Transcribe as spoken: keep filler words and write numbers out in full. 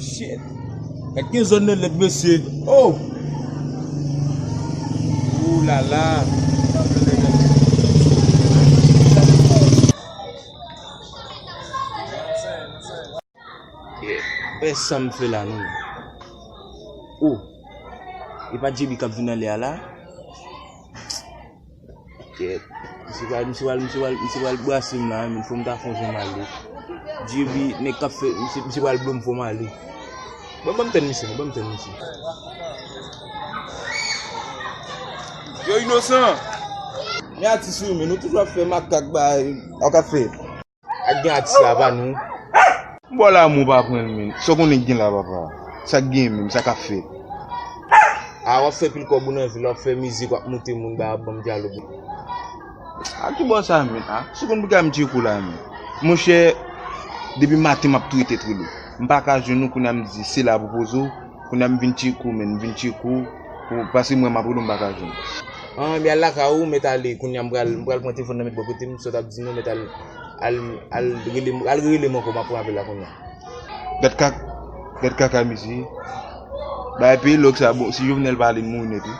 Shit. Gad gen zòn nan nèt, mesye. Oh! Ooh la la. Yeah. Wè sa m fè la, non. Oh. E pa J B k ap vin anlè a la? Kèt. Misye pral, misye pral, misye pral, misye pral brase m la, men fò m ta fon jan m ale. J B, nèg k ap fè, misye, misye pral blo m, fò m ale. Bon, ban m tann misye, non, ban m tann misye. Yo, Inosan! Men atis wi, men nou toujou ap fè makak bay, ak ap fè. Ak gen atis la pa nou. Bò la mou pa pran l, men. Sa w konnen k gen la, papa? Sa k gen menm, sa k ap fèt? A, w ap fè pil kòb ou nan vil, w ap fè mizik, w ap moute moun, ba, w ap ban m dyalòg. A, ki bò sa, men? A, si w konn pou gade m tcheko la, men. Monchè, depi maten m ap touye tèt rele. M pa ka jwenn ou, kounye a m di, se la pou poze w. Kounye a m vin tcheko, men, m vin tcheko. Pou, paske m wè m ap rele w, m pa ka jwenn. An, m al lakay ou, mèt ale. Kounye a m pral, m pral pran telefòn nan, met bò kote m, sa w t ap di nou, mèt al, al, al rele m, al rele m ankò, m ap pran apèl la kounye a. Gad kak, gad kaka misye. Bay peyi lòk sa, bon, si Jovenel pale, l mouri nèt wi.